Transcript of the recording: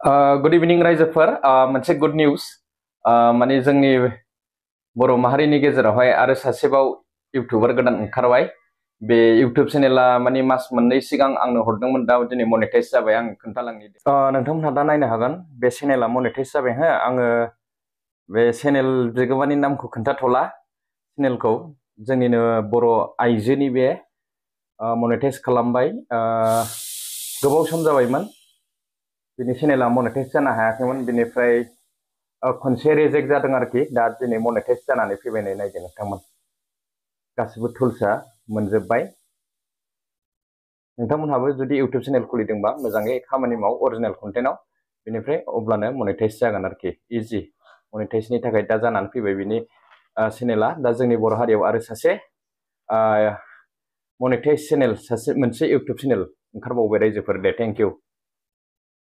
good इभिनिं रायजोफोर मोनसे good news माने जोंनि बर' माहारिनि गेजेरावहाय आरो सासेबाव इउटुबार गोदान ओंखारबाय बे इउटुब चेनेला माने मास मोननै सिगां आंनो हरदोंमोन दा दिनै मनेटाइज जाबाय आं खोन्थालांनि नोंथांमोनहा दा नायनो हागोन बे चेनेला मनेटाइज जाबाय हो आङो बे चेनेल बिगोमानि नामखौ खोन्थाथ'ला चेनेलखौ जोंनिनो बर' आइजोनि बे मनेटाइज खालामबाय गोबाव सम जाबायमोन बिनि चेनेला मनेटाइज जानो हायाखैमोन बिनिफ्राय खनसे रिजेक्ट जादों आरोखि दा दिनै मनेटाइज जानानै फैबाय नायदो नोंथांमोन गासिबो टुल्सआ मोनजोब्बाय नोंथांमोनहाबो जुदि इउटुब चेनेल खुलिदोंबा मोजाङै खामानि माव अरिजिनेल कन्टेन्टआव बिनिफ्राय अब्लानो मनेटाइज जागोन आरोखि इजि मनेटाइजनि थाखाय दा जानानै फैबाय बिनि चेनेला दा जोंनि बर' हारियाव आरो सासे मनेटाइज चेनेल मोनसे इउटुब चेनेल ओंखारबावबाय रायजोफोर दे थेंक इउ